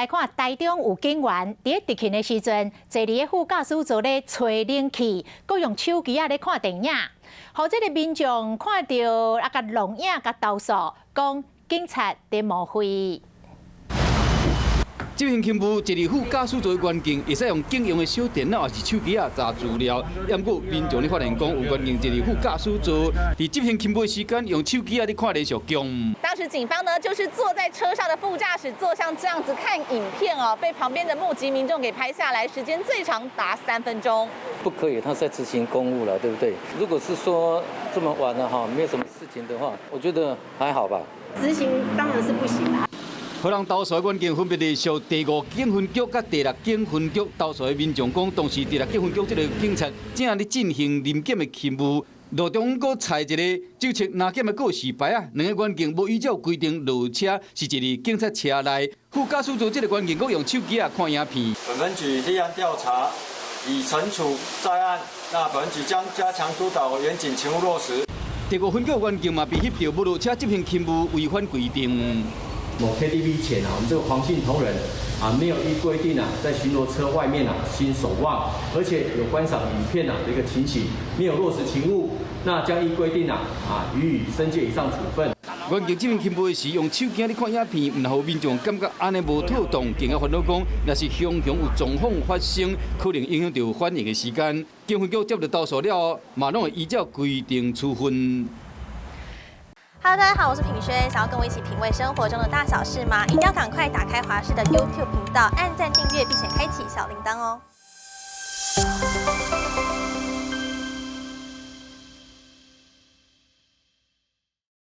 來看台中有警員佇咧執勤的時陣，坐佇咧副駕駛座咧吹冷氣，閣用手機仔咧看電影，予這个民眾看著啊，共錄影共投訴，講警察佇摸灰。執行勤務，坐佇副駕駛座的員警會使用警用的小電腦抑是手機仔查資料。毋過民眾咧發現講，有員警坐佇副駕駛座，佇執行勤務的時間用手機仔咧看連續劇。當時警方呢，就是坐在車上的副駕駛座，像這樣子看影片哦，被旁邊的目擊民眾給拍下來，時間最長達3分鐘。不可以，他在執行公務了，對不對？如果是說這麼晚了哈，沒有什麼事情的話，我覺得還好吧。執行當然是不行啦。予人投訴的員警分別佇屬第五警分局佮第六警分局。投訴的民眾講，當時第六警分局這个警察正佇進行臨檢的勤務，路中閣踩一个酒測臨檢的告示牌仔，兩个員警無依照規定落車，是坐佇警察車內。副駕駛座這个員警閣用手機仔看影片。本分局立案調查，已懲處在案。那本局將加強督導員警勤務落實。第五分局員警嘛被翕著無落車執行勤務違反規定。某 KTV 前啊，我們這個黃姓同仁啊，沒有依規定啊，在巡邏車外面啊行守望，而且有觀賞影片啊的一個情形，沒有落實勤務，那將依規定啊予以申誡以上處分。員警執行勤務時用手機咧看影片，毋予民眾感覺按呢無妥當，更加煩惱講，若是常常有狀況發生，可能影響著反應的時間。警分局接著投訴了後，嘛攏會依照規定處分。 Hello，大家好，我是品軒，想要跟我一起品味生活中的大小事嗎？一定要趕快打開華視的 YouTube 頻道，按讚訂閱，並且開啟小鈴鐺哦。